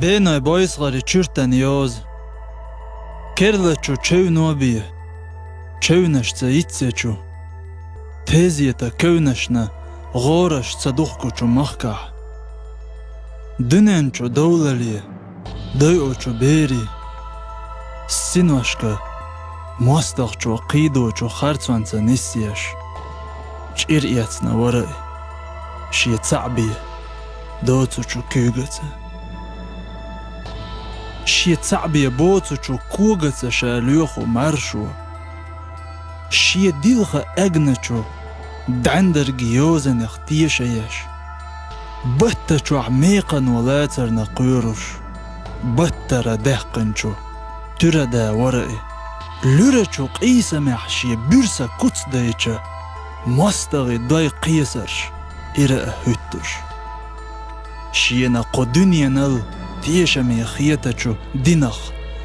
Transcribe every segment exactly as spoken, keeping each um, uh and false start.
Пеной бойсгӀари чуьртан йоза. Керлачу чевно бе, чевнашца йицъечу, тезета кевнашна гӀораш ца духкучу махкахь. Дуьнен чу довлале, дойучу бере, синошка мостагӀчо кхийдочу харцонца нисъеш, чӀир эцна вара и, шен цхьаъ бе доцучу куьйгаца. Шен цхьаъ бе боцучу когаца ша лоьху маршо. Шен дилха эгначу дӀаьндарг йозанех теша еш. Батта чохь мекхано лацарна кхоьруш, баттара даьккхинчу туьра да вара и. Луьрачу къийсамехь шен буьрса куц дайча, мостагӀий дой кхесарш ира а хӀуьттуш. Шена кху дуьненал тешаме хетачу динах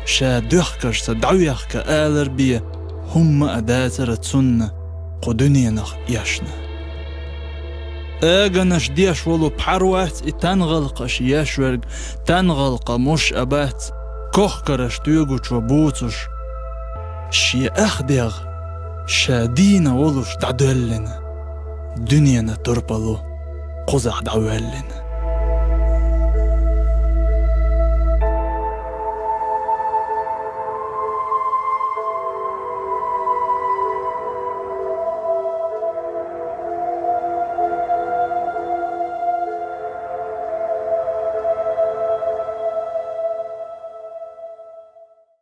ша доьхкаршца дӀавехка алар бен хӀумма а дацара цунна кху дуьненах эшна. Аганаш деш волу пхьар вац и тангӀалкхаш еш верг, тангӀалкха муш а бац, кохкараш тоьгучо буцуш. Шен ах дегӀ ша дийна волуш дӀадоьллина, дуьненан турпало кхузахь дӀавоьллина.